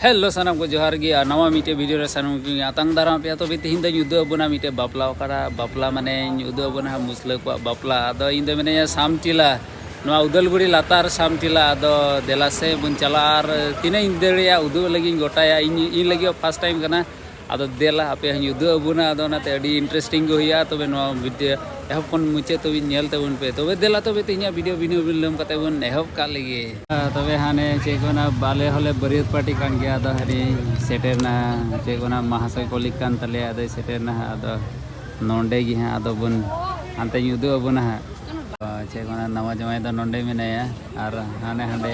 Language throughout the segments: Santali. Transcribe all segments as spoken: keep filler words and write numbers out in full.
ᱦᱮᱞᱳ, ᱥᱟᱱᱟᱢ ᱠᱚ ᱡᱚᱦᱟᱨ ᱜᱮ᱾ ᱟᱨ ᱱᱟᱣᱟ ᱢᱤᱫᱴᱮᱡ ᱵᱷᱤᱰᱤᱭᱳ ᱨᱮ ᱥᱟᱱᱟᱢ ᱠᱚᱧ ᱟᱛᱟᱝ ᱫᱟᱨᱟᱢ ᱯᱮᱭᱟ᱾ ᱛᱚᱵᱮ ᱛᱤᱦᱤᱧ ᱫᱚᱧ ᱩᱫᱩᱜ ᱟᱵᱚᱱᱟ ᱢᱤᱫᱴᱮᱡ ᱵᱟᱯᱞᱟ ᱚᱠᱟᱨᱮ, ᱵᱟᱯᱞᱟ ᱢᱟᱱᱮᱧ ᱩᱫᱩᱜ ᱟᱵᱚᱱᱟ ᱦᱟᱸᱜ ᱢᱩᱥᱞᱟᱹ ᱠᱚᱣᱟᱜ ᱵᱟᱯᱞᱟ᱾ ᱟᱫᱚ ᱤᱧ ᱫᱚ ᱢᱮᱱᱟᱹᱧᱟ ᱥᱟᱢ ᱴᱤᱞᱟ, ᱱᱚᱣᱟ ᱩᱫᱟᱞᱜᱩᱲᱤ ᱞᱟᱛᱟᱨ ᱥᱟᱢ ᱴᱤᱞᱟ᱾ ᱟᱫᱚ ᱫᱮᱞᱟ ᱥᱮ ᱵᱚᱱ ᱪᱟᱞᱟᱜᱼᱟ, ᱟᱨ ᱛᱤᱱᱟᱹᱜ ᱤᱧ ᱫᱟᱲᱮᱭᱟᱜᱼᱟ ᱩᱫᱩᱜ ᱞᱟᱹᱜᱤᱫ ᱤᱧ ᱜᱚᱴᱟᱭᱟ᱾ ᱤᱧ, ᱤᱧ ᱞᱟᱹᱜᱤᱫ ᱦᱚᱸ ᱯᱷᱟᱥᱴ ᱴᱟᱭᱤᱢ ᱠᱟᱱᱟ᱾ ᱟᱫᱚ ᱫᱮᱞᱟ ᱟᱯᱮ ᱦᱚᱸᱧ ᱩᱫᱩᱜ ᱟᱵᱚᱱᱟ᱾ ᱟᱫᱚ ᱚᱱᱟᱛᱮ ᱟᱹᱰᱤ ᱤᱱᱴᱟᱨᱮᱥᱴᱤᱝ ᱜᱮ ᱦᱩᱭᱩᱜᱼᱟ᱾ ᱛᱚᱵᱮ ᱱᱚᱣᱟ ᱵᱷᱤᱰᱤᱭᱳ ᱮᱦᱚᱵ ᱠᱷᱚᱱ ᱢᱩᱪᱟᱹᱫ ᱛᱟᱹᱵᱤᱱ ᱧᱮᱞ ᱛᱟᱵᱚᱱ ᱯᱮ᱾ ᱛᱚᱵᱮ ᱫᱮᱞᱟ ᱛᱚᱵᱮ ᱛᱮᱦᱮᱧᱟᱜ ᱵᱷᱤᱰᱤᱭᱳ ᱵᱤᱱᱟᱹ ᱵᱤᱞᱚᱢ ᱠᱟᱛᱮ ᱵᱚᱱ ᱮᱦᱚᱵ ᱠᱟᱜ ᱞᱮᱜᱮ᱾ ᱟᱨ ᱛᱚᱵᱮ ᱦᱟᱱᱮ ᱪᱮᱫ ᱠᱚ ᱢᱮᱱᱟ, ᱵᱟᱞᱮ ᱦᱚᱸᱞᱮ ᱵᱟᱹᱨᱭᱟᱹᱛ ᱯᱟᱨᱴᱤ ᱠᱟᱱ ᱜᱮᱭᱟ᱾ ᱟᱫᱚ ᱦᱟᱹᱱᱤ ᱥᱮᱴᱮᱨ ᱱᱟ, ᱪᱮᱫ ᱠᱚ ᱢᱮᱱᱟ, ᱢᱟᱦᱟᱥᱚᱭ ᱠᱚᱞᱤᱜᱽ ᱠᱟᱱ ᱛᱟᱞᱮᱭᱟ᱾ ᱟᱫᱚᱭ ᱥᱮᱴᱮᱨ ᱱᱟ ᱦᱟᱸᱜ᱾ ᱟᱫᱚ ᱱᱚᱸᱰᱮ ᱜᱮ ᱦᱟᱸᱜ ᱟᱫᱚ ᱵᱚᱱ ᱦᱟᱱᱛᱮᱧ ᱩᱫᱩᱜ ᱟᱵᱚᱱᱟ ᱦᱟᱸᱜ᱾ ᱪᱮᱫ ᱠᱚ ᱢᱮᱱᱟ, ᱱᱟᱣᱟ ᱡᱟᱶᱟᱭ ᱫᱚ ᱱᱚᱸᱰᱮ ᱢᱮᱱᱟᱭᱟ ᱟᱨ ᱦᱟᱸᱰᱮ ᱦᱟᱸᱰᱮ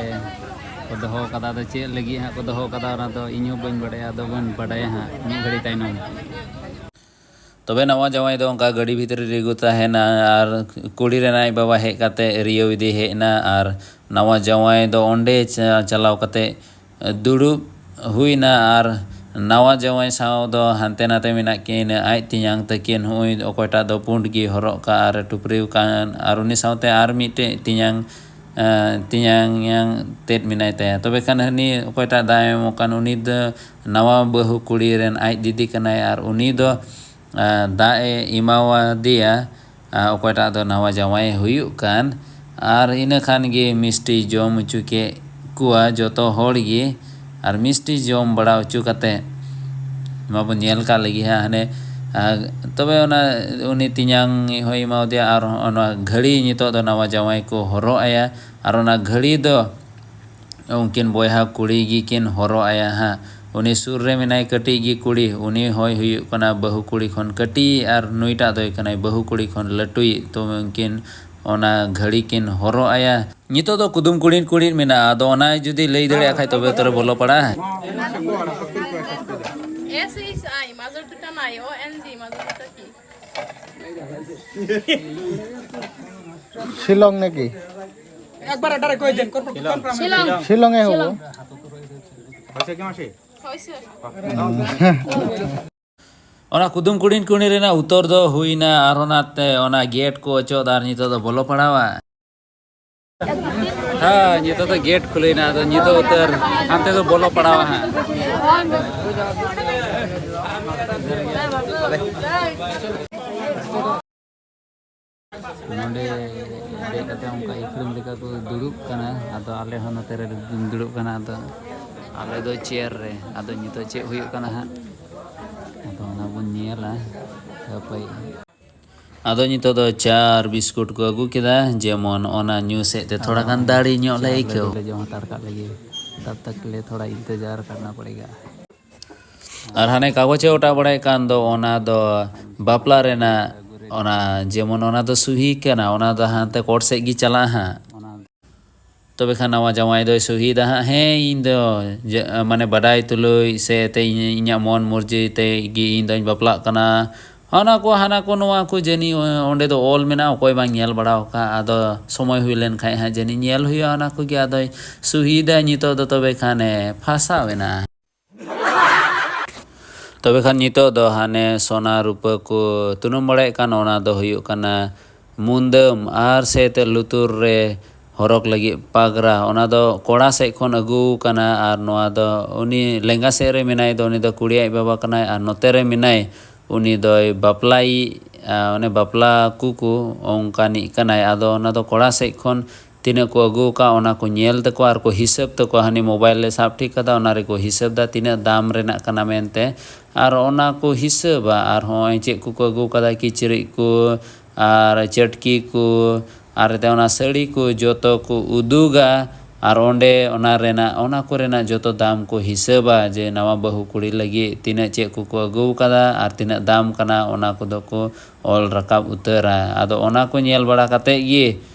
ᱠᱚ ᱫᱚᱦᱚ ᱠᱟᱫᱟ᱾ ᱟᱫᱚ ᱪᱮᱫ ᱞᱟᱹᱜᱤᱫ ᱦᱟᱸᱜ ᱠᱚ ᱫᱚᱦᱚ ᱠᱟᱫᱟ, ᱚᱱᱟ ᱫᱚ ᱤᱧ ᱦᱚᱸ ᱵᱟᱹᱧ ᱵᱟᱰᱟᱭᱟ᱾ ᱟᱫᱚ ᱵᱚᱱ ᱵᱟᱰᱟᱭᱟ ᱦᱟᱸᱜ ᱢᱤᱫ ᱜᱷᱟᱹᱲᱤ ᱛᱟᱭᱱᱚᱢ᱾ ᱛᱚᱵᱮ ᱱᱟᱣᱟ ᱡᱟᱶᱟᱭ ᱫᱚ ᱚᱱᱠᱟ ᱜᱟᱹᱰᱤ ᱵᱷᱤᱛᱨᱤ ᱨᱮᱜᱮ ᱛᱟᱦᱮᱱᱟ ᱟᱨ ᱠᱩᱲᱤ ᱨᱮᱱ ᱟᱡ ᱵᱟᱵᱟ ᱦᱮᱡ ᱠᱟᱛᱮ ᱨᱤᱭᱟᱹᱣ ᱤᱫᱤ ᱦᱮᱡ ᱮᱱᱟ ᱟᱨ ᱱᱟᱣᱟ ᱡᱟᱶᱟᱭ ᱫᱚ ᱚᱸᱰᱮ ᱪᱟ-, ᱪᱟᱞᱟᱣ ᱠᱟᱛᱮ ᱫᱩᱲᱩᱵ ᱦᱩᱭᱱᱟ ᱟᱨ ᱱᱟᱣᱟ ᱡᱟᱶᱟᱭ ᱥᱟᱶ ᱫᱚ ᱦᱟᱱᱛᱮ ᱱᱟᱛᱮ ᱢᱮᱱᱟᱜ ᱠᱤᱱ ᱟᱡ ᱛᱮᱧᱟᱝ ᱛᱟᱹᱠᱤᱱ, ᱦᱚᱸᱜᱼᱚᱭ ᱚᱠᱚᱭᱴᱟᱜ ᱫᱚ ᱯᱩᱸᱰ ᱜᱮ ᱦᱚᱨᱚᱜ ᱠᱟᱜᱼᱟ ᱟᱨ ᱴᱩᱯᱨᱤᱣ ᱠᱟᱱ, ᱟᱨ ᱩᱱᱤ ᱥᱟᱶᱛᱮ ᱟᱨ ᱢᱤᱫᱴᱮᱡ ᱛᱮᱧᱟᱝ, ᱮᱸ, ᱛᱮᱧᱟᱝ ᱛᱮᱫ ᱢᱮᱱᱟᱭ ᱛᱟᱭᱟ᱾ ᱛᱚᱵᱮ ᱠᱷᱟᱱ ᱦᱟᱹᱱᱤ ᱚᱠᱚᱭᱴᱟᱜ ᱫᱟᱜ ᱮ ᱮᱢᱚᱜ ᱠᱟᱱ, ᱩᱱᱤ ᱫᱚ ᱱᱟᱣᱟ ᱵᱟᱹᱦᱩ ᱠᱩᱲᱤ ᱨᱮᱱ ᱟᱡ ᱫᱤᱫᱤ ᱠᱟᱱᱟᱭ ᱟᱨ ᱩᱱᱤ ᱫᱚ, ᱮᱸ, ᱫᱟᱜ ᱮ ᱮᱢᱟᱣᱟᱫᱮᱭᱟ᱾ ᱟᱨ ᱚᱠᱚᱭᱴᱟᱜ ᱫᱚ ᱱᱟᱣᱟ ᱡᱟᱶᱟᱭ ᱦᱩᱭᱩᱜ ᱠᱟᱱ, ᱟᱨ ᱤᱱᱟᱹ ᱠᱷᱟᱱ ᱜᱮ ᱢᱤᱥᱴᱤ ᱡᱚᱢ ᱦᱚᱪᱚ ᱠᱮᱫ ᱠᱚᱣᱟ ᱡᱚᱛᱚ ᱦᱚᱲ ᱜᱮ᱾ ᱟᱨ ᱢᱤᱥᱴᱤ ᱡᱚᱢ ᱵᱟᱲᱟ ᱦᱚᱪᱚ ᱠᱟᱛᱮ ᱢᱟᱵᱚᱱ ᱧᱮᱞ ᱠᱟᱜ ᱞᱮᱜᱮ ᱦᱟᱸᱜ ᱦᱟᱱᱮ, ᱟᱨ ᱛᱚᱵᱮ ᱚᱱᱟ ᱩᱱᱤ ᱛᱮᱧᱟᱝ ᱦᱚᱸᱭ ᱮᱢᱟᱣᱟᱫᱮᱭᱟ᱾ ᱟᱨ ᱚᱱᱟ ᱜᱷᱟᱹᱲᱤ ᱱᱤᱛᱚᱜ ᱫᱚ ᱱᱟᱣᱟ ᱡᱟᱶᱟᱭ ᱠᱚ ᱦᱚᱨᱚᱜ ᱟᱭᱟ᱾ ᱟᱨ ᱚᱱᱟ ᱜᱷᱟᱹᱲᱤ ᱫᱚ ᱩᱱᱠᱤᱱ ᱵᱚᱭᱦᱟ ᱠᱩᱲᱤ ᱜᱮᱠᱤᱱ ᱦᱚᱨᱚᱜ ᱟᱭᱟ ᱦᱟᱸᱜ᱾ ᱩᱱᱤ ᱥᱩᱨ ᱨᱮ ᱢᱮᱱᱟᱭ ᱠᱟᱹᱴᱤᱡ ᱜᱮ ᱠᱩᱲᱤ, ᱩᱱᱤ ᱦᱚᱭ ᱦᱩᱭᱩᱜ ᱠᱟᱱᱟ ᱵᱟᱹᱦᱩ ᱠᱩᱲᱤ ᱠᱷᱚᱱ ᱠᱟᱹᱴᱤᱡ, ᱟᱨ ᱱᱩᱭᱴᱟᱜ ᱫᱚᱭ ᱠᱟᱱᱟᱭ ᱵᱟᱹᱦᱩ ᱠᱩᱲᱤ ᱠᱷᱚᱱ ᱞᱟᱹᱴᱩᱭᱤᱡ᱾ ᱛᱚ ᱩᱱᱠᱤᱱ ᱚᱱᱟ ᱜᱷᱟᱹᱲᱤ ᱠᱤᱱ ᱦᱚᱨᱚᱜ ᱟᱭᱟ᱾ ᱱᱤᱛᱚᱜ ᱫᱚ ᱠᱩᱫᱩᱢ ᱠᱩᱲᱤᱫ ᱠᱩᱲᱤᱫ ᱢᱮᱱᱟᱜᱼᱟ, ᱟᱫᱚ ᱚᱱᱟ ᱡᱩᱫᱤ ᱞᱟᱹᱭ ᱫᱟᱲᱮᱭᱟᱜ ᱠᱷᱟᱡ ᱛᱚᱵᱮ ᱛᱚᱨᱮ ᱵᱚᱞᱚ ᱯᱟᱲᱟᱜᱼᱟ᱾ এছ এইচ আই, মাজৰ দুটা নাই, অ' এন জি, মাজৰ দুটা কি? শিলং নেকি? একবাৰ এটাৰে কৈ দেন, কনফাৰ্ম, শ্বিলং। কনফাৰ্ম। শ্বিলঙে হ'ব। শ্বিলং। হৈছে কি মাসি? হৈছে। Ona kudum kudin kuni rena utor do huina, ar onate ona gate ko ochot ar nito do bolo padawa. ᱦᱮᱸ, ᱱᱤᱛᱚᱜ ᱫᱚ ᱜᱮᱴ ᱠᱷᱩᱞᱟᱹᱭᱱᱟ, ᱟᱫᱚ ᱱᱤᱛᱚᱜ ᱩᱛᱟᱹᱨ ᱦᱟᱱᱛᱮ ᱫᱚ ᱵᱚᱞᱚ ᱯᱟᱲᱟᱣᱟ ᱦᱟᱸᱜ᱾ ᱱᱚᱰᱮ ᱫᱮᱡ ᱠᱟᱛᱮ ᱚᱱᱠᱟ ᱤᱠᱷᱲᱩᱢ ᱞᱮᱠᱟ ᱠᱚ ᱫᱩᱲᱩᱵ ᱠᱟᱱᱟ᱾ ᱟᱫᱚ ᱟᱞᱮ ᱦᱚᱸ ᱱᱚᱛᱮ ᱨᱮ ᱫᱩᱲᱩᱵ ᱠᱟᱱᱟ᱾ ᱟᱫᱚ ᱟᱞᱮ ᱫᱚ ᱪᱮᱭᱟᱨ ᱨᱮ᱾ ᱟᱫᱚ ᱱᱤᱛᱚᱜ ᱪᱮᱫ ᱦᱩᱭᱩᱜ ᱠᱟᱱᱟ ᱦᱟᱸᱜ, ᱟᱫᱚ ᱚᱱᱟ ᱵᱚᱱ ᱧᱮᱞᱟ᱾ ᱦᱟᱯᱳᱭ᱾ ᱟᱫᱚ ᱱᱤᱛᱚᱜ ᱫᱚ ᱪᱟ ᱟᱨ ᱵᱤᱥᱠᱩᱴ ᱠᱚ ᱟᱹᱜᱩ ᱠᱮᱫᱟ, ᱡᱮᱢᱚᱱ ᱚᱱᱟ ᱧᱩ ᱥᱮᱫ ᱛᱮ ᱛᱷᱚᱲᱟ ᱜᱟᱱ ᱫᱟᱲᱮ ᱧᱚᱜ ᱞᱮ ᱟᱹᱭᱠᱟᱹᱣ᱾ ᱞᱮ ᱡᱚᱢ ᱦᱟᱛᱟᱲ ᱠᱟᱜ ᱞᱮᱜᱮ, ᱛᱟᱵ ᱛᱟᱠ ᱞᱮ ᱛᱷᱚᱲᱟ ᱤᱱᱛᱮᱡᱟᱨ ᱠᱟᱨᱱᱟ ᱯᱚᱲᱮᱜᱟ᱾ ᱟᱨ ᱦᱟᱱᱮ ᱠᱟᱜᱚᱡᱽ ᱮ ᱚᱴᱟᱣ ᱵᱟᱲᱟᱭᱮᱫ ᱠᱟᱱ ᱫᱚ, ᱚᱱᱟ ᱫᱚ ᱵᱟᱯᱞᱟ ᱨᱮᱱᱟᱜ ᱚᱱᱟ, ᱡᱮᱢᱚᱱ ᱚᱱᱟ ᱫᱚ ᱥᱩᱦᱤ ᱠᱟᱱᱟ, ᱚᱱᱟ ᱫᱚ ᱦᱟᱱᱛᱮ ᱠᱳᱨᱴ ᱥᱮᱫ ᱜᱮ ᱪᱟᱞᱟᱜᱼᱟ ᱦᱟᱸᱜ᱾ ᱛᱚᱵᱮ ᱠᱷᱟᱱ ᱱᱟᱣᱟ ᱡᱟᱶᱟᱭ ᱫᱚᱭ ᱥᱩᱦᱤᱫᱟ ᱦᱟᱸᱜ, ᱦᱮᱸ, ᱤᱧ ᱫᱚ ᱡᱮ, ᱢᱟᱱᱮ, ᱵᱟᱰᱟᱭ ᱛᱩᱞᱩᱡ ᱥᱮ ᱮᱱᱛᱮ ᱤᱧ, ᱤᱧᱟᱹᱜ ᱢᱚᱱ ᱢᱚᱨᱡᱤ ᱛᱮ ᱜᱮ ᱤᱧ ᱫᱚᱧ ᱵᱟᱯᱞᱟᱜ ᱠᱟᱱᱟ, ᱦᱟᱱᱟ ᱠᱚ, ᱦᱟᱱᱟ ᱠᱚ, ᱱᱚᱣᱟ ᱠᱚ ᱡᱟᱹᱱᱤᱡ ᱚᱸᱰᱮ ᱫᱚ ᱚᱞ ᱢᱮᱱᱟᱜᱼᱟ, ᱚᱠᱚᱭ ᱵᱟᱝ ᱧᱮᱞ ᱵᱟᱲᱟ ᱟᱠᱟᱫ᱾ ᱟᱫᱚ ᱥᱚᱢᱚᱭ ᱦᱩᱭ ᱞᱮᱱ ᱠᱷᱟᱡ ᱦᱟᱸᱜ ᱡᱟᱹᱱᱤᱡ ᱧᱮᱞ ᱦᱩᱭᱩᱜᱼᱟ ᱚᱱᱟ ᱠᱚᱜᱮ᱾ ᱟᱫᱚᱭ ᱥᱩᱦᱤᱫᱟ ᱱᱤᱛᱚᱜ ᱫᱚ, ᱛᱚᱵᱮ ᱠᱷᱟᱱᱮ ᱯᱷᱟᱸᱥᱟᱣ ᱮᱱᱟ᱾ ᱛᱚᱵᱮ ᱠᱷᱟᱱ ᱱᱤᱛᱚᱜ ᱫᱚ ᱦᱟᱱᱮ ᱥᱚᱱᱟ ᱨᱩᱯᱟᱹ ᱠᱚ ᱛᱩᱱᱩᱢ ᱵᱟᱲᱟᱭᱮᱫ ᱠᱟᱱ, ᱚᱱᱟ ᱫᱚ ᱦᱩᱭᱩᱜ ᱠᱟᱱᱟ ᱢᱩᱫᱟᱹᱢ ᱟᱨ ᱥᱮ ᱛᱮ ᱞᱩᱛᱩᱨ ᱨᱮ ᱦᱚᱨᱚᱜ ᱞᱟᱹᱜᱤᱫ ᱯᱟᱜᱽᱨᱟ, ᱚᱱᱟ ᱫᱚ ᱠᱚᱲᱟ ᱥᱮᱫ ᱠᱷᱚᱱ ᱟᱹᱜᱩ ᱠᱟᱱᱟ᱾ ᱟᱨ ᱱᱚᱣᱟ ᱫᱚ ᱩᱱᱤ ᱞᱮᱸᱜᱟ ᱥᱮᱫ ᱨᱮ ᱢᱮᱱᱟᱭ ᱫᱚ, ᱩᱱᱤ ᱫᱚ ᱠᱩᱲᱤ ᱟᱡ ᱵᱟᱵᱟ ᱠᱟᱱᱟᱭ, ᱟᱨ ᱱᱚᱛᱮ ᱨᱮ ᱢᱮᱱᱟᱭ, ᱩᱱᱤ ᱫᱚᱭ ᱵᱟᱯᱞᱟᱭᱤᱡ, ᱟ, ᱚᱱᱮ ᱵᱟᱯᱞᱟ ᱠᱩᱠᱩ ᱚᱱᱠᱟᱱᱤᱡ ᱠᱟᱱᱟᱭ᱾ ᱟᱫᱚ ᱚᱱᱟ ᱫᱚ ᱠᱚᱲᱟ ᱥᱮᱫ ᱠᱷᱚᱱ ᱛᱤᱱᱟᱹᱜ ᱠᱚ ᱟᱹᱜᱩ ᱟᱠᱟᱫ, ᱚᱱᱟ ᱠᱚ ᱧᱮᱞ ᱛᱟᱠᱚᱣᱟ ᱟᱨ ᱠᱚ ᱦᱤᱥᱟᱹᱵ ᱛᱟᱠᱚᱣᱟ᱾ ᱦᱟᱹᱱᱤ ᱢᱳᱵᱟᱭᱤᱞ ᱮ ᱥᱟᱵ ᱴᱷᱤᱠ ᱠᱟᱫᱟ, ᱚᱱᱟ ᱨᱮᱠᱚ ᱦᱤᱥᱟᱹᱵ ᱫᱟ ᱛᱤᱱᱟᱹᱜ ᱫᱟᱢ ᱨᱮᱱᱟᱜ ᱠᱟᱱᱟ ᱢᱮᱱᱛᱮ᱾ ᱟᱨ ᱚᱱᱟ ᱠᱚ ᱦᱤᱥᱟᱹᱵᱟ᱾ ᱟᱨ ᱦᱚᱸᱜᱼᱚᱭ ᱪᱮᱫ ᱠᱚᱠᱚ ᱟᱹᱜᱩ ᱠᱟᱫᱟ, ᱠᱤᱪᱨᱤᱡ ᱠᱚ ᱟᱨ ᱪᱟᱹᱴᱠᱤ ᱠᱚ ᱟᱨ ᱮᱱᱛᱮ ᱚᱱᱟ ᱥᱟᱹᱲᱤ ᱠᱚ ᱡᱚᱛᱚ ᱠᱚ ᱩᱫᱩᱜᱟ᱾ ᱟᱨ ᱚᱸᱰᱮ ᱚᱱᱟ ᱨᱮᱱᱟᱜ, ᱚᱱᱟ ᱠᱚᱨᱮᱱᱟᱜ ᱡᱚᱛᱚ ᱫᱟᱢ ᱠᱚ ᱦᱤᱥᱟᱹᱵᱟ, ᱡᱮ ᱱᱟᱣᱟ ᱵᱟᱹᱦᱩ ᱠᱩᱲᱤ ᱞᱟᱹᱜᱤᱫ ᱛᱤᱱᱟᱹᱜ ᱪᱮᱫ ᱠᱚᱠᱚ ᱟᱹᱜᱩ ᱟᱠᱟᱫᱟ ᱟᱨ ᱛᱤᱱᱟᱹᱜ ᱫᱟᱢ ᱠᱟᱱᱟ, ᱚᱱᱟ ᱠᱚᱫᱚ ᱠᱚ ᱚᱞ ᱨᱟᱠᱟᱵ ᱩᱛᱟᱹᱨᱟ᱾ ᱟᱫᱚ ᱚᱱᱟ ᱠᱚ ᱧᱮᱞ ᱵᱟᱲᱟ ᱠᱟᱛᱮᱫ ᱜᱮ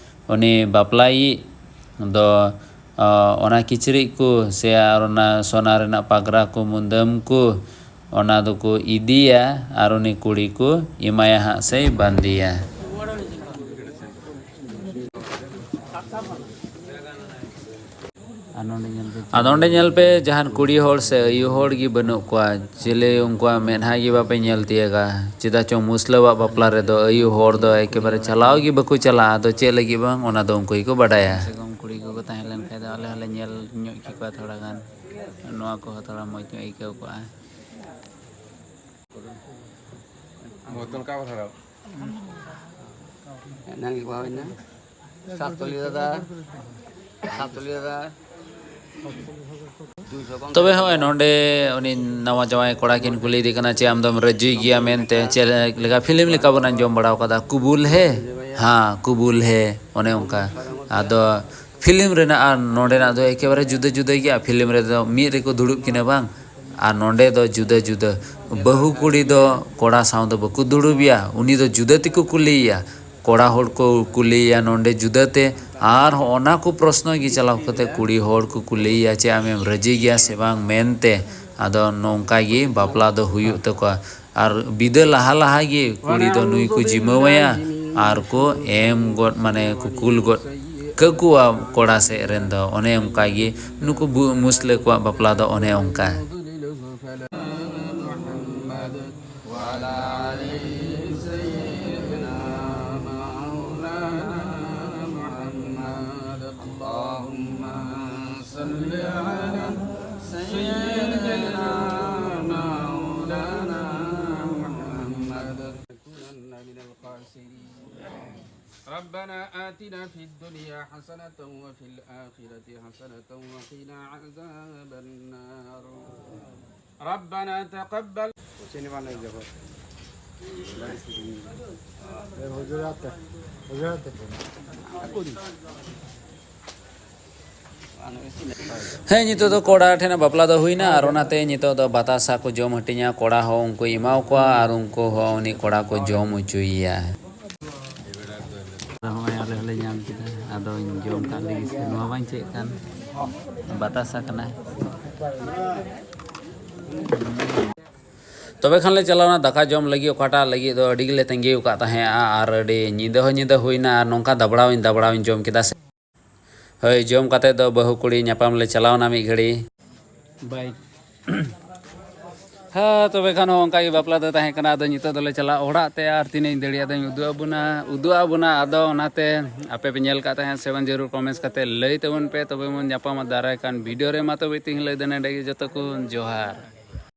ᱩᱱᱤ ᱵᱟᱯᱞᱟᱭᱤᱡ ᱫᱚ, ᱟ, ᱚᱱᱟ ᱠᱤᱪᱨᱤᱡ ᱠᱚ ᱥᱮ ᱟᱨ ᱚᱱᱟ ᱥᱚᱱᱟ ᱨᱮᱱᱟᱜ ᱯᱟᱜᱽᱨᱟ ᱠᱚ, ᱢᱩᱫᱟᱹᱢ ᱠᱚ, ᱚᱱᱟ ᱫᱚᱠᱚ ᱤᱫᱤᱭᱟ ᱟᱨ ᱩᱱᱤ ᱠᱩᱲᱤ ᱠᱚ ᱮᱢᱟᱭᱟ ᱦᱟᱸᱜ ᱥᱮᱭ ᱵᱟᱸᱫᱮᱭᱟ᱾ ᱟᱨ ᱱᱚᱰᱮ ᱧᱮᱞ ᱯᱮ, ᱟᱫᱚ ᱚᱸᱰᱮ ᱧᱮᱞ ᱯᱮ, ᱡᱟᱦᱟᱱ ᱠᱩᱲᱤ ᱦᱚᱲ ᱥᱮ ᱟᱭᱩ ᱦᱚᱲ ᱜᱮ ᱵᱟᱹᱱᱩᱜ ᱠᱚᱣᱟ᱾ ᱪᱤᱞᱤ ᱩᱱᱠᱩᱣᱟᱜ ᱢᱮᱫᱦᱟ ᱜᱮ ᱵᱟᱯᱮ ᱧᱮᱞ ᱛᱤᱭᱟᱹᱜᱟ᱾ ᱪᱮᱫᱟᱜ ᱪᱚᱝ ᱢᱩᱥᱞᱟᱹᱣᱟᱜ ᱵᱟᱯᱞᱟ ᱨᱮᱫᱚ ᱟᱭᱩ ᱦᱚᱲ ᱫᱚ ᱮᱠᱮᱵᱟᱨᱮ ᱪᱟᱞᱟᱣ ᱜᱮ ᱵᱟᱠᱚ ᱪᱟᱞᱟᱜᱼᱟ᱾ ᱟᱫᱚ ᱪᱮᱫ ᱞᱟᱹᱜᱤᱫ ᱵᱟᱝ, ᱚᱱᱟ ᱫᱚ ᱩᱱᱠᱩ ᱜᱮᱠᱚ ᱵᱟᱰᱟᱭᱟ᱾ ᱠᱩᱲᱤ ᱠᱚᱠᱚ ᱛᱟᱦᱮᱸ ᱞᱮᱱ ᱠᱷᱟᱡ ᱫᱚ ᱟᱞᱮ ᱦᱚᱸᱞᱮ ᱧᱮᱞ ᱧᱚᱜ ᱠᱮᱠᱚᱣᱟ ᱛᱷᱚᱲᱟ ᱜᱟᱱ᱾ ᱱᱚᱣᱟ ᱠᱚᱦᱚᱸ ᱛᱷᱚᱲᱟ ᱢᱚᱡᱽ ᱧᱚᱜ ᱟᱹᱭᱠᱟᱹᱣ ᱠᱚᱜᱼᱟ᱾ ᱵᱚᱛᱚᱞ ᱠᱟ ᱵᱷᱟᱨᱟᱣ? ᱮᱱᱟᱝ ᱜᱮ ᱵᱟᱝ ᱦᱩᱭᱱᱟ᱾ ᱥᱟᱛ ᱛᱚᱞᱤ ᱫᱟᱫᱟ, ᱥᱟᱛ ᱛᱚᱞᱤ ᱫᱟᱫᱟ᱾ ᱛᱚᱵᱮ ᱦᱚᱸᱜᱼᱚᱭ ᱱᱚᱰᱮ ᱩᱱᱤ ᱱᱟᱣᱟ ᱡᱟᱶᱟᱭ ᱠᱚᱲᱟ ᱠᱤᱱ ᱠᱩᱞᱤᱭᱮᱫᱮ ᱠᱟᱱᱟ, "ᱪᱮᱫ ᱟᱢ ᱫᱚᱢ ᱨᱟᱹᱡᱤ ᱜᱮᱭᱟ?" ᱢᱮᱱᱛᱮ᱾ ᱪᱮᱫ ᱞᱮᱠᱟ ᱯᱷᱤᱞᱢ ᱞᱮᱠᱟ ᱵᱚᱱ ᱟᱸᱡᱚᱢ ᱵᱟᱲᱟ ᱟᱠᱟᱫᱟ, "ᱠᱩᱵᱩᱞ ᱦᱮ", ᱦᱮᱸ, "ᱠᱩᱵᱩᱞ ᱦᱮ", ᱚᱱᱮ ᱚᱱᱠᱟ᱾ ᱟᱫᱚ ᱯᱷᱤᱞᱢ ᱨᱮᱱᱟᱜ ᱟᱨ ᱱᱚᱰᱮᱱᱟᱜ ᱫᱚ ᱮᱠᱮᱵᱟᱨᱮ ᱡᱩᱫᱟᱹ ᱡᱩᱫᱟᱹ ᱜᱮᱭᱟ᱾ ᱯᱷᱤᱞᱢ ᱨᱮᱫᱚ ᱢᱤᱫ ᱨᱮᱠᱚ ᱫᱩᱲᱩᱵ ᱠᱤᱱᱟ, ᱵᱟᱝ? ᱟᱨ ᱱᱚᱰᱮ ᱫᱚ ᱡᱩᱫᱟᱹ ᱡᱩᱫᱟᱹ᱾ ᱵᱟᱹᱦᱩ ᱠᱩᱲᱤ ᱫᱚ ᱠᱚᱲᱟ ᱥᱟᱶ ᱫᱚ ᱵᱟᱠᱚ ᱫᱩᱲᱩᱵᱮᱭᱟ, ᱩᱱᱤ ᱫᱚ ᱡᱩᱫᱟᱹ ᱛᱮᱠᱚ ᱠᱩᱞᱤᱭᱮᱭᱟ᱾ ᱠᱚᱲᱟ ᱦᱚᱲ ᱠᱚ ᱠᱩᱞᱤᱭᱮᱭᱟ ᱱᱚᱰᱮ ᱡᱩᱫᱟᱹᱛᱮ, ᱟᱨ ᱚᱱᱟ ᱠᱚ ᱯᱨᱚᱥᱱᱚ ᱜᱮ ᱪᱟᱞᱟᱣ ᱠᱟᱛᱮ ᱠᱩᱲᱤ ᱦᱚᱲ ᱠᱚ ᱠᱩᱞᱤᱭᱮᱭᱟ, "ᱪᱮᱫ ᱟᱢᱮᱢ ᱨᱟᱹᱡᱤ ᱜᱮᱭᱟ ᱥᱮ ᱵᱟᱝ?" ᱢᱮᱱᱛᱮ᱾ ᱟᱫᱚ ᱱᱚᱝᱠᱟ ᱜᱮ ᱵᱟᱯᱞᱟ ᱫᱚ ᱦᱩᱭᱩᱜ ᱛᱟᱠᱚᱣᱟ᱾ ᱟᱨ ᱵᱤᱫᱟᱹ ᱞᱟᱦᱟ ᱞᱟᱦᱟ ᱜᱮ ᱠᱩᱲᱤ ᱫᱚ ᱱᱩᱭ ᱠᱚ ᱡᱤᱢᱟᱹᱣᱟᱭᱟ ᱟᱨ ᱠᱚ ᱮᱢ ᱜᱚᱫ, ᱢᱟᱱᱮ ᱠᱚ ᱠᱩᱞ ᱜᱚᱫ ᱠᱟᱠᱚᱣᱟ ᱠᱚᱲᱟ ᱥᱮᱫ ᱨᱮᱱ ᱫᱚ᱾ ᱚᱱᱮ ᱚᱱᱠᱟ ᱜᱮ ᱱᱩᱠᱩ ᱵᱩ-, ᱢᱩᱥᱞᱟᱹ ᱠᱚᱣᱟᱜ ᱵᱟᱯᱞᱟ ᱫᱚ ᱚᱱᱮ ᱚᱱᱠᱟ᱾ وعلى آل سيدنا مولانا محمد. اللهم صل على سيدنا مولانا محمد. لنكونن من الخاسرين. ربنا آتنا في الدنيا حسنة وفي الآخرة حسنة وقنا عذاب النار. ربنا تقبل. ᱦᱮᱸ, ᱱᱤᱛᱚᱜ ᱫᱚ ᱠᱚᱲᱟ ᱴᱷᱮᱱᱟᱜ ᱵᱟᱯᱞᱟ ᱫᱚ ᱦᱩᱭᱱᱟ, ᱟᱨ ᱚᱱᱟᱛᱮ ᱱᱤᱛᱚᱜ ᱫᱚ ᱵᱟᱛᱟᱥᱟ ᱠᱚ ᱡᱚᱢ ᱦᱟᱹᱴᱤᱧᱟ᱾ ᱠᱚᱲᱟ ᱦᱚᱸ ᱩᱱᱠᱩ ᱮᱢᱟᱣ ᱠᱚᱣᱟ ᱟᱨ ᱩᱱᱠᱩ ᱦᱚᱸ ᱩᱱᱤ ᱠᱚᱲᱟ ᱠᱚ ᱡᱚᱢ ᱦᱚᱪᱚᱭᱮᱭᱟ᱾ ᱱᱚᱜᱼᱚᱭ ᱟᱞᱮ ᱦᱚᱸᱞᱮ ᱧᱟᱢ ᱠᱮᱫᱟ, ᱟᱫᱚᱧ ᱡᱚᱢ ᱠᱟᱜ ᱞᱟᱹᱜᱤᱫ ᱥᱮ ᱱᱚᱣᱟ ᱵᱟᱝ ᱪᱮᱫ ᱠᱟᱱ ᱵᱟᱛᱟᱥᱟ ᱠᱟᱱᱟ᱾ ᱛᱚᱵᱮ ᱠᱷᱟᱱ ᱞᱮ ᱪᱟᱞᱟᱣᱱᱟ ᱫᱟᱠᱟ ᱡᱚᱢ ᱞᱟᱹᱜᱤᱫ, ᱚᱠᱟᱴᱟᱜ ᱞᱟᱹᱜᱤᱫ ᱫᱚ ᱟᱹᱰᱤ ᱜᱮᱞᱮ ᱛᱟᱺᱜᱤ ᱟᱠᱟᱫ ᱛᱟᱦᱮᱸᱜᱼᱟ, ᱟᱨ ᱟᱹᱰᱤ ᱧᱤᱫᱟᱹ ᱦᱚᱸ ᱧᱤᱫᱟᱹ ᱦᱩᱭᱱᱟ, ᱟᱨ ᱱᱚᱝᱠᱟ ᱫᱟᱵᱲᱟᱣᱤᱧ ᱫᱟᱵᱲᱟᱣᱤᱧ ᱡᱚᱢ ᱠᱮᱫᱟ ᱥᱮ᱾ ᱦᱳᱭ, ᱡᱚᱢ ᱠᱟᱛᱮ ᱫᱚ ᱵᱟᱹᱦᱩ ᱠᱩᱲᱤ ᱧᱟᱯᱟᱢ ᱞᱮ ᱪᱟᱞᱟᱣᱱᱟ ᱢᱤᱫ ᱜᱷᱟᱹᱲᱤ᱾ ᱵᱟᱭ ᱦᱮᱸ, ᱛᱚᱵᱮ ᱠᱷᱟᱱ ᱦᱚᱸ ᱚᱱᱠᱟ ᱜᱮ ᱵᱟᱯᱞᱟ ᱫᱚ ᱛᱟᱦᱮᱸ ᱠᱟᱱᱟ᱾ ᱟᱫᱚ ᱱᱤᱛᱚᱜ ᱫᱚᱞᱮ ᱪᱟᱞᱟᱜᱼᱟ ᱚᱲᱟᱜ ᱛᱮ, ᱟᱨ ᱛᱤᱱᱟᱹᱜ ᱤᱧ ᱫᱟᱲᱮᱭᱟᱜ ᱫᱚᱧ ᱩᱫᱩᱜ ᱟᱵᱚᱱᱟ, ᱩᱫᱩᱜ ᱟᱵᱚᱱᱟ᱾ ᱟᱫᱚ ᱚᱱᱟᱛᱮ ᱟᱯᱮ ᱯᱮ ᱧᱮᱞ ᱠᱟᱜ ᱛᱟᱦᱮᱸᱫ ᱥᱮ ᱵᱟᱝ, ᱡᱟᱹᱨᱩᱲ comments ᱠᱟᱛᱮ ᱞᱟᱹᱭ ᱛᱟᱵᱚᱱ ᱯᱮ᱾ ᱛᱚᱵᱮ ᱵᱚᱱ ᱧᱟᱯᱟᱢᱟ ᱫᱟᱨᱟᱭ ᱠᱟᱱ video ᱨᱮ᱾ ᱢᱟ ᱛᱚᱵᱮ ᱛᱤᱦᱤᱧ ᱞᱟᱹᱭ ᱫᱚ ᱱᱚᱰᱮ ᱜᱮ, ᱡᱚᱛᱚ ᱠᱚ ᱡᱚᱦᱟᱨ᱾